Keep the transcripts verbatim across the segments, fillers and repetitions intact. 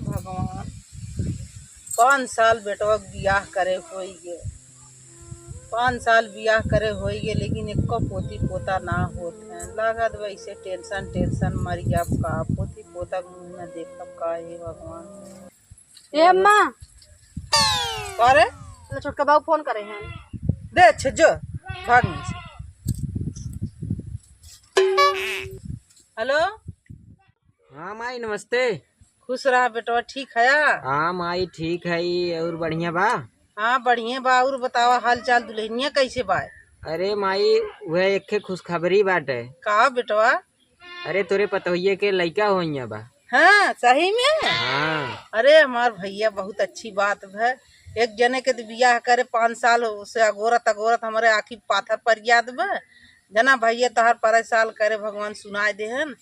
भगवान, पाँच साल बेटवा के बियाह करे होइगे, पाँच साल बियाह करे होइगे, लेकिन एको पोती पोता ना होत है। लागत बा ऐसे tension, tension मर जाब का, पोती पोता के मुँह न देखब का, हे भगवान। ए अम्मा। का रे? ले छोटका बाबू फोन करे हैं। दे, अच्छा, जो, भाग में से। हेलो। हाँ माई, नमस्ते। खुश रहा बेटवा, ठीक हया? हाँ माई, ठीक है। और बढ़िया बा? हाँ, बढ़िया बा। और बतावा, हाल चाल दुल्हनिया कैसे बा? अरे माई, वह एक खुशखबरी बाटे। का बेटवा? अरे, तोरे पतोहिए के लइका होइया बा। हाँ, सही में? हाँ। अरे, हमार भैया, बहुत अच्छी बात है। एक जने के तो बियाह करे, पाँच साल से अगोरत अगोरत हमरे आँखी पाथर पर याद बा। जना भैया, तोहार परे साल करे, भगवान सुनाए देहन।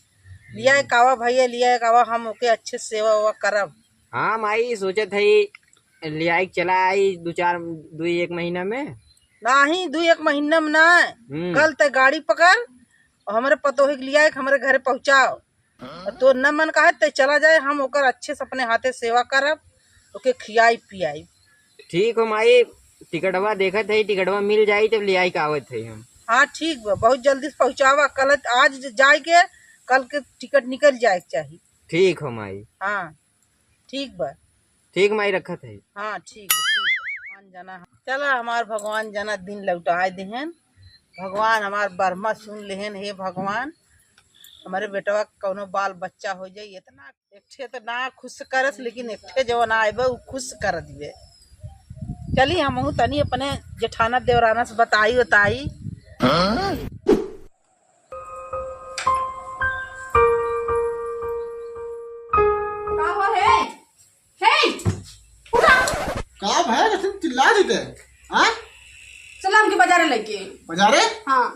लिया एक आवा भैया, लिया एक आवा, हम ओके अच्छे सेवा वेवा करब। हाँ माई, सोचत है लियाई के चला आई दो चार, दो एक महीना में। नाही, दो एक महीना में ना। हम्म। कल ते गाड़ी पकड़ और हमरे पतोही के लिया के हमरे घरे पहुँचाओ। और तो न मन कहे ते चला जाए, हम ओकर अच्छे से अपने हाथे सेवा करब, ओके खियाई पियाई। ठीक हो माई, टिकटवा देखत है, टिकटवा मिल जाई तब लियाई के आवत है हम। हाँ ठीक बा, बहुत जल्दी से पहुँचावा। कल, आज ज-, जाए के, कल के टिकट निकल जाए के चाही। ठीक हो माई। हाँ ठीक बा। ठीक माई, रखत है। हाँ ठीक बा, ठीक बा। भगवान जना, चला हमार भगवान जना दिन लौटाए देहन। भगवान हमार बरमा सुन लेहन। हे भगवान, हमरे बेटवा के कौनो बाल बच्चा हो जाई। इतना एक ठे तो ना खुश करस, लेकिन एक ठे जवन आए बा, उ खुश कर दिए। चली हमहू तनी अपने जेठाना देवराना से बताई उताई। का हो हे? हे! उठा! का भय, कैसे चिल्ला देते हैं? हाँ? चला हमके बाजारे लेके। बाजारे? हाँ।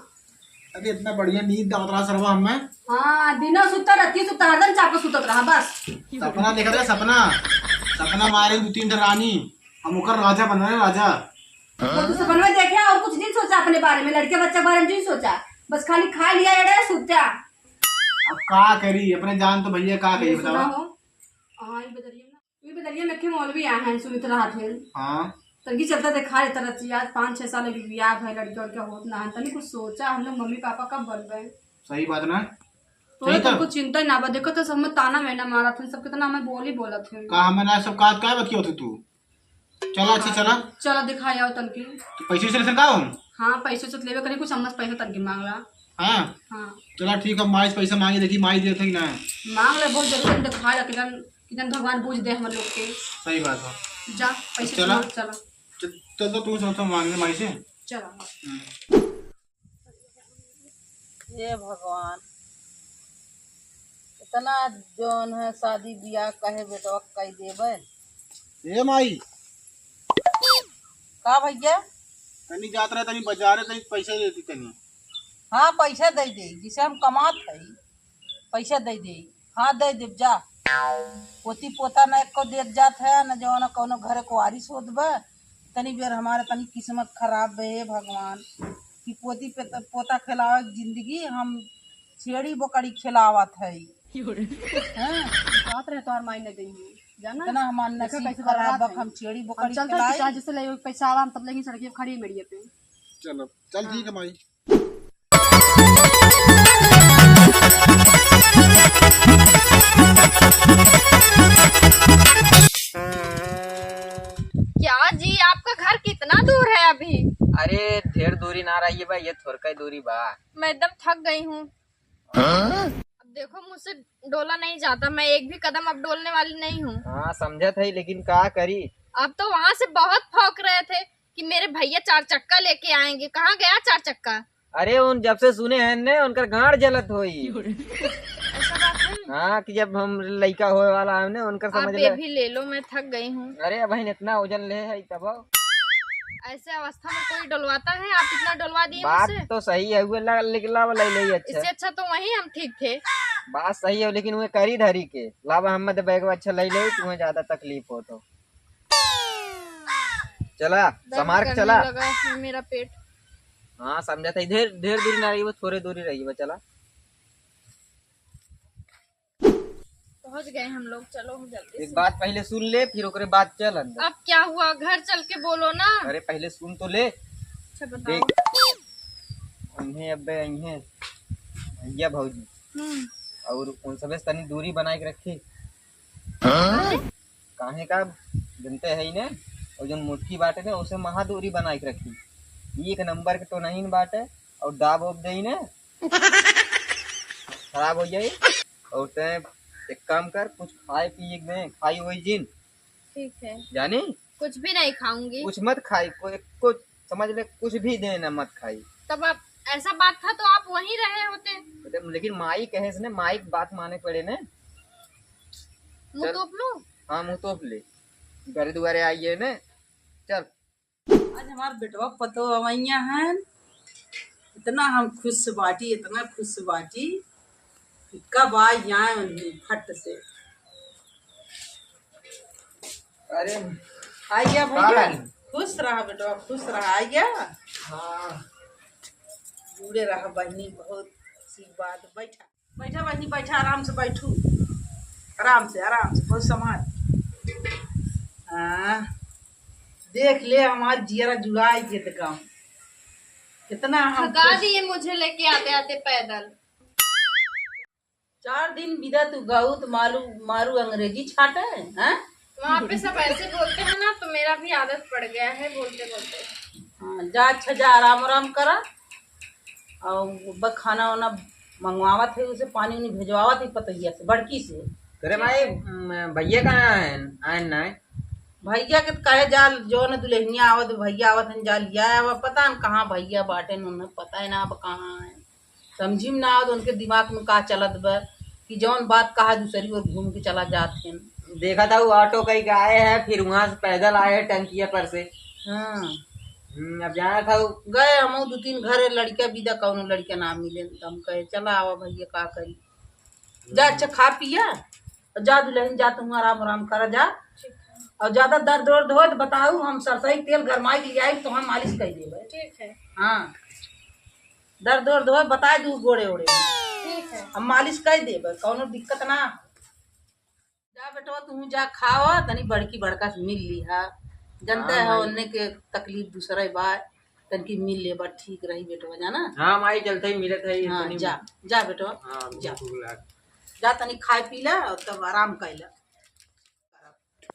अरे इतना बढ़िया नींद आवत रहा सरवा हमें। हाँ, दिना सुता, राती सुता, हरदम चापे सुतत रहा बस। सपना देखत रहे, सपना। सपना मारे दो तीन ठे रानी, हम ओकर राजा बन रहे, राजा। वो तो सपनवा देखे और कुछ नहीं सोचा अपने बारे में, लड़के बच्चा के बारे में नहीं सोचा, बस खाली खा लिया, एड़े, सुत्या। अब का करी, अपने जान तो भैया का करी, ये सुना बतावा। हो? हाँ, ये बदरिया में, ये बदरिया में के मौलवी आए हैं, सुनत रहा थे। हाँ। तनकी चलता देखा जाता रहती, आज पाँच छह साल अभी बियाह है, लड़के उड़के होत ना है, तनी कुछ सोचा, हम लोग मम्मी पापा कब बनबे? सही बात ना। तोरे सही तो। तुमको चिंता ही ना बा, देखो तो सब में ताना मेना मारा थे, सब कितना हमें बोली बोला थे। का हमें ना सब काट का बतिया थे तू? चला, अच्छा, चला। चला, दिखाई आओ तनकी। तो पैसे वैसे लेसन का हम? हाँ, पैसे वैसे लेबे करी, कुछ हमसे पैसा तनकी मांग ला। हाँ? हाँ। चला, ठीक है, माई से पैसा मांगे, देखी, माई देत है कि ना। मांग ले, बहुत जरूरी है, दिखाई ला, किदन, किदन भगवान बूझ दे हम लोग के। सही बात है। जा, पैसे चला। चला, चला। च-, चल तो तू सब, सब मांग ले माई से। चला। हम्म। हे भगवान, इतना जौन है शादी बियाह कहे बेटवा कई देबे। ए माई। का भैया? तनी जात रहे, तनी बाजारे, तनी पैसा देती तनी। हाँ, पैसा दे दे, जिसे हम कमात है, पैसा दे दे। हाँ, दे देब जा। पोती पोता न एको देत जात है, न जवन कौनो घरे कुआरिस होत बा। तनी बेर हमारे तनी किस्मत खराब बे, हे भगवान, कि पोती पे-, पोता खेलावे के जिंदगी, हम छेड़ी बोकड़ी खेलावत है। हाँ? बात रहे तोहर माई न गई है, जाना? इतना हमार देखो नसीब कैसे खराब बर्बाद बा, है। हम छेड़ी हम बोकड़ी चलते हैं, खेलाई। चाहे जैसे ले पैसा आवा, हम तब लेकिन सड़क पे खड़ी मेड़िए पे। चलो, चल ठीक है माई। क्या जी, आपका घर कितना दूर है अभी? अरे, ढेर दूरी ना रही है भाई, ये थोड़का ही दूरी बा। मैं एकदम थक गई हूँ। हाँ? अब देखो, मुझसे डोला नहीं जाता, मैं एक भी कदम अब डोलने वाली नहीं हूँ। हाँ, समझत है, लेकिन का करी? आप तो वहाँ से बहुत भौंक रहे थे कि मेरे भैया चार चक्का लेके आएंगे। कहाँ गया चार चक्का? अरे, उन जब से सुने हैं ने, उनकर गांड जलत होई। ऐसा बात है? हाँ, कि जब हम लइका होए वाला है ने, उनकर आप समझ ये ले। भी ले लो, मैं थक गई हूँ। अरे, अब इतना वजन ले है तब। ऐसे अवस्था में कोई डलवाता है? आप इतना डलवा दिए बात मुझसे। तो सही है, वो ला-, लेकिन लावा, ले ले, अच्छा। इससे अच्छा तो वहीं हम ठीक थे। बात सही है, लेकिन वो करी धरी के लावा, हम मत बैग अच्छा ले ले, तुम्हें ज्यादा तकलीफ हो तो। चला, संभार के चला। लगा है मेरा पेट। हाँ, समझा था, ढेर, ढेर दूरी ना रही, वो थोड़े दूरी रही, वो चला। तो पहुंच गए हम लोग, चलो जल्दी एक से। बात पहले सुन ले, फिर ओकरे बाद चल अंदर। अब क्या हुआ, घर चल के बोलो ना। अरे पहले सुन तो ले। अच्छा बताओ। देख, उन्हें अब इन्हें भैया भौजी हम्म। और उन सबे से तनी दूरी बनाए के रखी। हाँ? काहे का जनते है ही ने, और जौन मोटकी बाटे ने, उसे महा दूरी बनाए के रखी। एक नंबर के तो नहीं न बाटे, और दाब ओब दे ने, खराब हो जाई। और ते एक काम कर, कुछ खाए पिए के दे, खाई वही जिन। ठीक है। जानी? कुछ भी नहीं खाऊंगी। कुछ मत खाई, को-, कुछ समझ ले, कुछ भी दे ना मत खाई। तब आप ऐसा बात था तो आप वहीं रहे होते। अरे, लेकिन माई कहे से ने, माई की बात माने पड़े ने। मुंह चल। तोप लूं? हाँ, मुंह तोप ले। घर दुआरे आई है ने। चल। आज हमार बेटवा पतो अवैया हैं, इतना हम खुश बाटी, इतना खुश बाटी कि कब आ जाए उन्हीं फट से। अरे, आइया का भैया, है? खुश रहा बेटवा, खुश रहा। आइया। हाँ। जुड़े रहा बहनी, बहुत अच्छी बात। बैठा, बैठा बहनी, बैठा, आराम से बैठू, आराम से, आराम से, बहुत संभाल। हाँ, देख ले, हमार जियरा जुड़ाई के तो काम, कितना हम थका खुश। दिए मुझे लेके आते आते पैदल। चार दिन बिदा तू गऊ तो मालू मारू अंग्रेजी छाटे, हैं? वहाँ पे सब ऐसे बोलते हैं ना, तो मेरा भी आदत पड़ गया है बोलते बोलते। हाँ, जा, अच्छा जा, आराम आराम करा। और बस खाना वाना मंगवावत है, उसे पानी उनी भेजवावत है पतोहिया से, बड़की से। अरे माई, म, भैया कहाँ हैं? आए ना आए? भैया के तो कहे जा, जो न दुल्हनिया आवत, भैया आवत हैं, जा लिया आवा। पता न कहाँ भैया बाटे न, उन्हें पता है ना अब कहाँ है। समझी में ना आवत उनके दिमाग में का चलत बा कि जौन बात कहा दूसरी ओर घूम के चला जात हैं। देखा था वो ऑटो कहीं के आए हैं, फिर वहां से पैदल आए हैं टंकिया पर से। हाँ। हम्म, अब जाना था वो। गए हम दो तीन घर, लड़का बिदा, कौनो लड़का ना मिले, तो हम कहे चला आवा भैया, का करी। जा अच्छा खा पिया, और जा दुल्हन जा, तुम आराम आराम करा जा। ठीक है। और ज्यादा दर्द वर्द हो तो बताऊ, हम सरसई तेल गरमाई के आई, तो हम मालिश कर देबे। ठीक है। हाँ, दर्द वर्द हो बताए दू गोड़े ओड़े, ठीक है। हम मालिश कर देबे, कौनो दिक्कत ना। जा बेटवा, तू जा खावा, तनी बड़की बड़का से मिल लिहा। जनता हाँ, है माई। उन्ने के तकलीफ दूसरा बा, तनकी मिल ले बा, ठीक रही बेटवा, जाना। हाँ माई, चलते ही मिलत है, हाँ, तनी जा, जा बेटवा, हाँ, जा। भूख लाग। जा तनी खाए पी ला और तब आराम कर ला।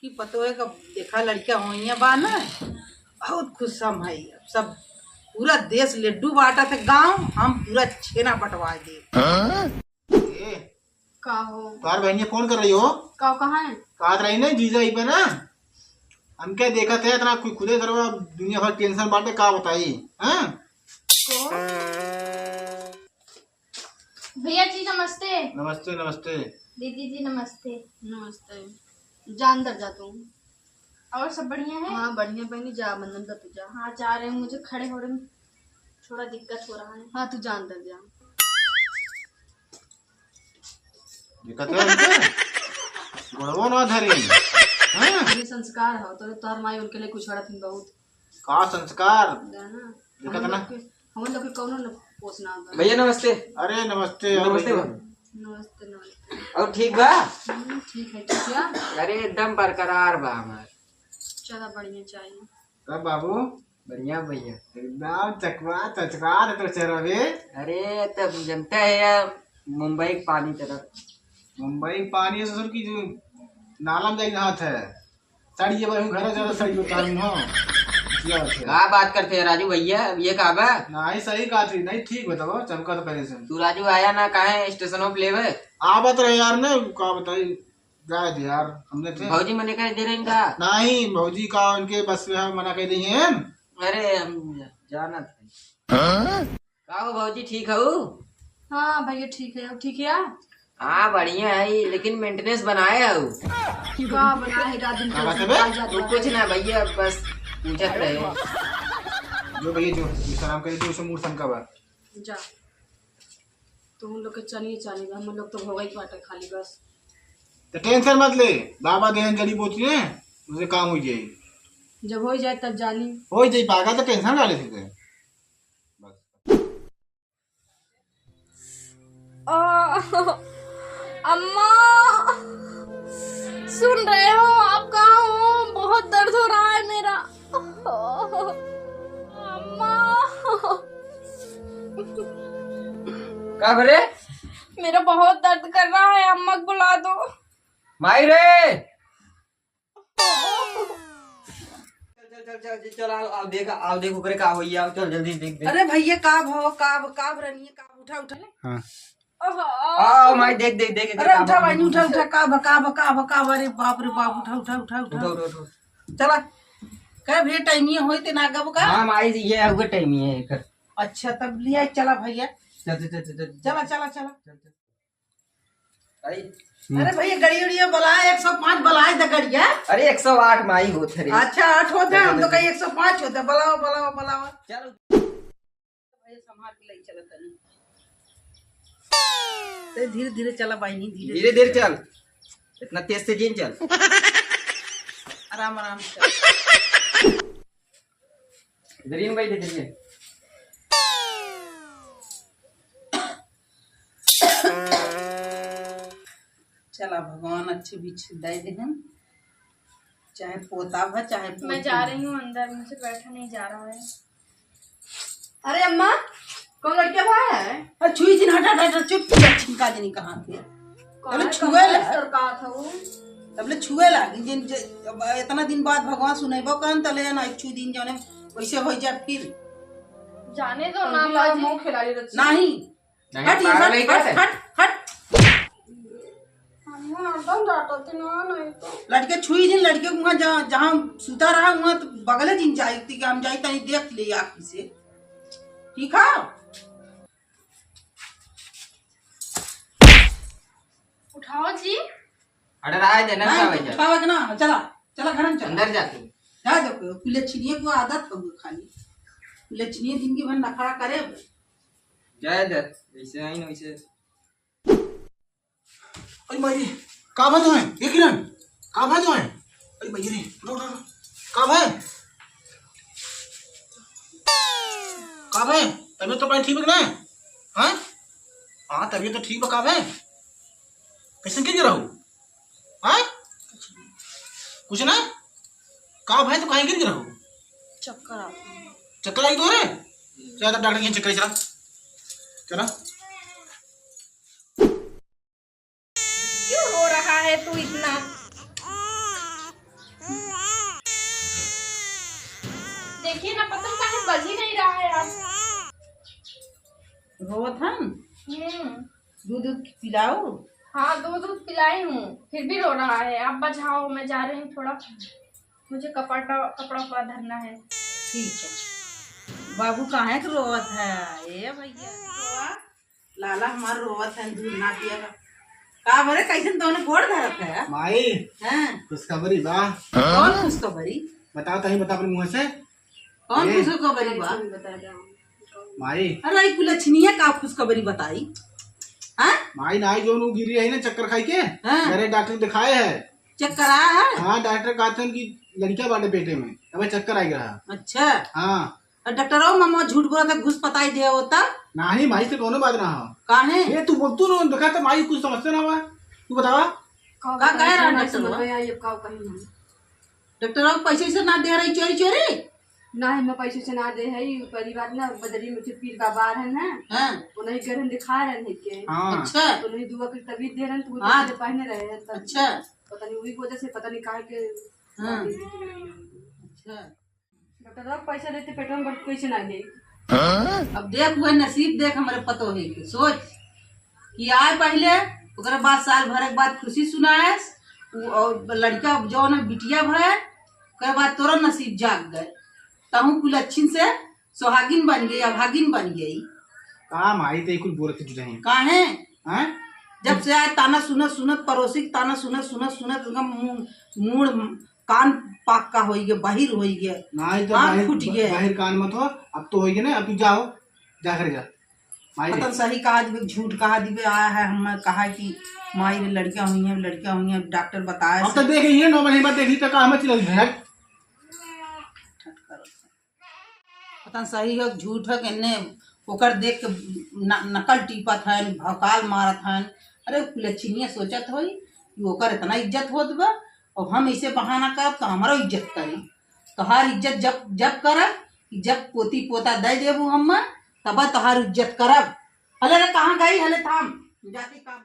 की पतोहे का देखा लड़का होइया बा ना, बहुत खुश हम है। अब सब पूरा देश लड्डू बांटा थे गांव, हम पूरा छेना बंटवा दे। हाँ? ए, का हो? तोहार बहनिया फोन कर रही हो? का, कहाँ है? कहत रही ना जीजा ई पे ना, हम क्या देखत है इतना खुद, खुदे घर में दुनिया भर टेंशन बांटे, का बताई, हाँ? को? भैया जी नमस्ते। नमस्ते, नमस्ते। दीदी जी नमस्ते। नमस्ते। जा अंदर जा तू। और सब बढ़िया है? हाँ, बढ़िया बहनी, जा मंदन का तू जा। हाँ, जा रहे हूँ, मुझे खड़े होने में थोड़ा दिक्कत हो रहा है। हाँ, तू जा अंदर जा। दिक्कत है उनके? गोड़वो ना धरी। हाँ? ये संस्कार हो, तो तोहर माई उनके लिए कुछ हड़त नहीं बहुत। का संस्कार? जाना। देखत हमन ना। लोग के, हमन लोग के कौनो न पोसना बा। भैया नमस्ते। अरे नमस्ते, आओ नमस्ते भैया। भाभी। नमस्ते, नमस्ते। और ठीक बा? हम्म, ठीक है, ठीक है। अरे एकदम बरकरार बा हमार। चला बढ़िया चाहिए। तब बाबू? बढ़िया भैया। एकदम चकवा चचका दे तो चेहरा बे। अरे तब जनता है यार, मुंबई के पानी तरह। मुंबई के पानी है ससुर की जो नाला में जाई नहात है। साड़ी ये भाई घर ज्यादा साड़ी उतारू हो। क्या बात है? का बात करते हैं राजू भैया, अब ये का बा? नहीं, सही कहा थी, नहीं, ठीक बताओ, चमका तो पहले से। तू राजू आया ना, काहे स्टेशनों पे लेवे? आवत रहे यार, ने का बताई, जाए दे यार, हमने थे। भौजी मने कहे दे रही का? नहीं, भौजी का उनके बस में है, मना कर दी है। अरे हम जाना था। हाँ? का हो भौजी, ठीक हऊ? हाँ भैया, ठीक है। अब ठीक है? हाँ, बढ़िया है, लेकिन मेंटेनेंस बनाए हऊ? का बनाए, रात दिन का बात है बे? निकाल जाता तू है। कुछ ना भैया, बस पूछत रहे। जो भैया, जो, जो सलाम करे, जो उसे मूड सनका बा। जा। तो उन लोग के चनिए चानी बा, हम लोग तो भोगई बाटे खाली बस। तो टेंशन मत ले, बाबा देहन जड़ी बूटी है, उसे काम हो जाए। जब हो जाए तब जानी। हो जाए पागा, तो टेंशन ना ले सकते। बस। आ, अम्मा। सुन रहे हो? आप कहाँ हो? बहुत दर्द हो रहा है मेरा। अम्मा। का भरे? मेरा बहुत दर्द कर रहा है, अम्मा को बुला दो। माई रे। चल, चल, चल, चल, चल, आओ, आओ, देख, आओ, देख, ओकरे का होई, आओ, चल, जल्दी देख, देख। अरे भैया, का भो, का भो, का भो रनिया, का भो, उठा, उठा। हाँ। ओहो। आओ, माई, देख, देख, देख, अरे का उठा भो। भाई, उठा, उठा, का भो, का भो, का भो, का भो, अरे बाप रे बाप, उठा, उठा, उठा, उठा। उठा, उठा, उठा। चला, कह भैया, टाइम ये होई ते ना गब का? हाँ, माई, ये है, उगे टाइम ये है एकर। अच्छा, तब लिया, चला भैया। चल, चल, चल, चल, चल। चला, चला, चला। चल, चल। आई। हम्म। अरे भैया, गड़ी उड़िया बुलाए, एक सौ पाँच बुलाए दे गड़िया। अरे, एक सौ आठ माई होत है रे। अच्छा, आठ होत है, हम तो कहीं एक सौ पाँच होत है। बुलाओ, बुलाओ, बुलाओ। चलो। भैया, संभाल के ले चला तनी। ए, धीरे धीरे चला बहिनी, धीरे धीरे धीरे चल। इतना तेज से जिन चल। आराम, आराम से। इधर ही बैठ, इधर ही। चला, भगवान अच्छे बीच दे देहन, चाहे पोता भा, चाहे मैं पोती जा भा। रही हूँ अंदर, मुझसे बैठा नहीं जा रहा है। अरे अम्मा, कौन लड़किया भा है? अरे छुई जिन, हट, हट, हट, चुप, चुप, छिनका देनी कहाँ के? कौन तबले है, छुए कौन ला। है, सरकार था वो? तबले छुए लागी, जिन जे, अब इतना दिन बाद भगवान सुनैबो करन, तले ना छू दिन जौने वैसे हो जाए फिर। जाने दो ना, मुंह खिला ली रखी। नहीं। नहीं, हट, पागल हट, है क्या हट, से? हट, हट। हम हरदम डांटत ना, नहीं तो। लड़के छुई जिन, लड़के के वहाँ जहाँ, जहाँ सुता रहा, वहाँ तो बगले जिन जाई, कि हम जाई, तनी देख ले आँख से। ठीक है? उठाओ जी। अरे, रहा है, देना नहीं, का तो वजह? उठावे के ना, चला, चला घर में चला। अंदर जा तू। जा दे, कुलछिनिया को आदत हो गई खाली। कुलछिनिया जिंदगी भर नखरा करे। जाए दे, ऐसे आई ना, वैसे। अरे माई रे, का भा तोहे? ए किरण, का भा तोहे? अरे माई रे, उठो, उठो, उठो। का भा? का भा? तबीयत तो पानी ठीक बा ना? हाँ? हाँ, तबीयत तो ठीक बा, का भा? कैसन के गिरा हो? हाँ? कुछ ना? का भा, तो काहे गिर गिरा हो? चक्कर आ गया। चक्कर आई तोरे? चला, तब डॉक्टर के यहाँ चेक करे, चला। चला। क्यों रो रहा है तू इतना? देखिए ना, पता नहीं काहे बज ही नहीं रहा है यार। रोवत हन? हम्म। दूध, दूध पिलाओ। हाँ, दूध, दूध पिलाई हूँ, फिर भी रो रहा है। आप बजाओ, मैं जा रही हूँ थोड़ा, मुझे कपड़ा, कपड़ा उपड़ा धरना है। ठीक है। बाबू काहे के रोवत है? ए भैया। लाला हमार रोवत है, दूध ना पिएगा। का बरे, कैसन तोने गोड़ धरत है? माई, हाँ। खुशखबरी बा। कौन खुशखबरी? बताओ, तहीं बता अपने मुँह से। कौन ए। खुशखबरी बा? बता दो। माई। अरे, ई कुलछिनिया का खुशखबरी बताई? हाँ? माई, नाई जोन उ गिरी रही ना चक्कर खाई के, हाँ। मेरे डॉक्टर दिखाए है। चक्कर आया है? हाँ, डॉक्टर कहते हैं कि लड़किया बाटे पेटे में, अब चक्कर आई रहा। अच्छा। हाँ। और डॉक्टरवा मामा झूठ बोलत है, घूस पताई दे होता। नाही माई, से कोनो बात ना हो। काहे? ये तू बोलतू ना, देखा तो माई कुछ समझते ना हुआ। तू बतावा। का कहे रहा डॉक्टरवा? डॉक्टरवा पैसे से ना दे रही चोरी चोरी? नाही, मैं पैसे से ना दे है, ई परिवार ना बदरी में के पीर बाबा रहन ना। हाँ। उन्हीं घर हम दिखा रहे हैं के। हाँ। अच्छा। उन्हीं दुआ के तबीयत दे रहे हैं, तो वो हाँ। पहने रहे हैं तब। अच्छा। पता नहीं वही वजह से, पता नहीं काहे के। हाँ। अच्छा। डॉक्टर, अब पैसा देते पेटवा में बर्फ कैसे ना दे? अब देख, वह नसीब देख हमरे पतोहे के, सोच कि आए पहले, ओकरे बाद साल भर के बाद खुशी सुनाएस, उ, और लड़का जौन है बिटिया भय, ओकरे बाद तोरा नसीब जाग गए, तहूँ कुलच्छिन से सुहागिन बन गई, अभागिन बन गई। का माई ते कुल बोलत जुटे हैं? काहे? हैं? जब से आज ताना सुनत सुनत, पड़ोसी के ताना सुनत सुनत सुनत उनका मुंह, मूड़, कान पाक्का होई गए, बहिर होई गए, नाही तो कान बहिर, फूट गए। बहिर कान मत हो, अब तो होई गए ना, अब तू जाओ, जा घर जा। माई रे। पता सही कहा दिबे, झूठ कहा दिबे, आया है, हम कहा कि माई रे लड़कियां हुई हैं, लड़कियां हुई हैं, डॉक्टर बताया अब से। तो देख, ये नौ महीने बाद देखी तो का हम चिल्ला है। पता न सही हो, झूठ हो, कि एन्ने ओकर देख के न-, नकल टीपत हन, भौकाल मारत हन। अरे, कुलच्छिनिया सोचत होई कि ओकर इतना इज्जत होत बा, और हम ऐसे बहाना करब तो हमरो इज्जत करी। तोहार इज्जत जब जब करब, जब पोती पोता दे देबू हम्मा, तब तोहार इज्जत करब। हले रे, कहाँ गई? हले थाम, जाती काम।